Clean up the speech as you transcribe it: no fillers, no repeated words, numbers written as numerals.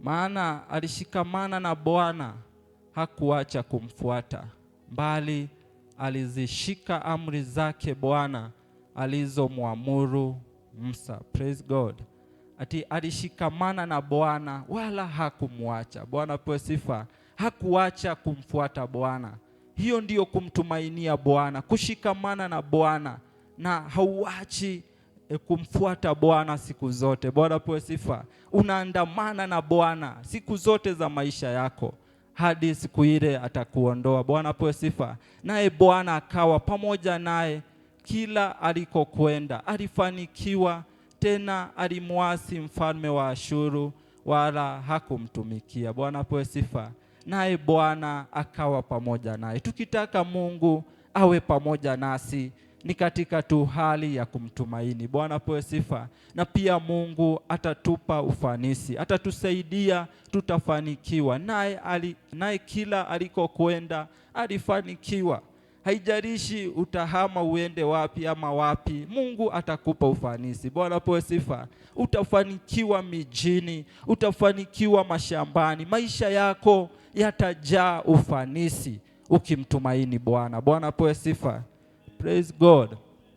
Maana alishikamana na Bwana, hakuacha kumfuata, bali alizishika amri zake Bwana alizomwamuru Musa. Praise God. Ati alishikamana na Bwana wala hakumwacha. Bwana apewe sifa. Hakuacha kumfuata Bwana. Hiyo ndiyo kumtumainia Bwana, kushikamana na Bwana na hauachi kumfuata Bwana siku zote. Bwana apewe sifa. Unaandamana na Bwana siku zote za maisha yako hadi siku ile atakuondoa. Bwana apewe sifa. Naye Bwana akawa pamoja naye kila alikokwenda, alifanikiwa. Tena alimwasi mfalme wa Ashuru, wala hakumtumikia. Bwana apewe sifa. Naye Bwana akawa pamoja naye. Tukitaka Mungu awe pamoja nasi ni katika tu hali ya kumtumaini. Bwana apewe sifa. Na pia Mungu atatupa ufanisi, atatusaidia, tutafanikiwa. Naye kila alikokwenda alifanikiwa. Haijalishi utahama uende wapi ama wapi, Mungu atakupa ufanisi. Bwana apewe sifa. Utafanikiwa mijini, utafanikiwa mashambani, maisha yako yatajaa ufanisi ukimtumaini Bwana. Bwana apewe sifa. Praise God.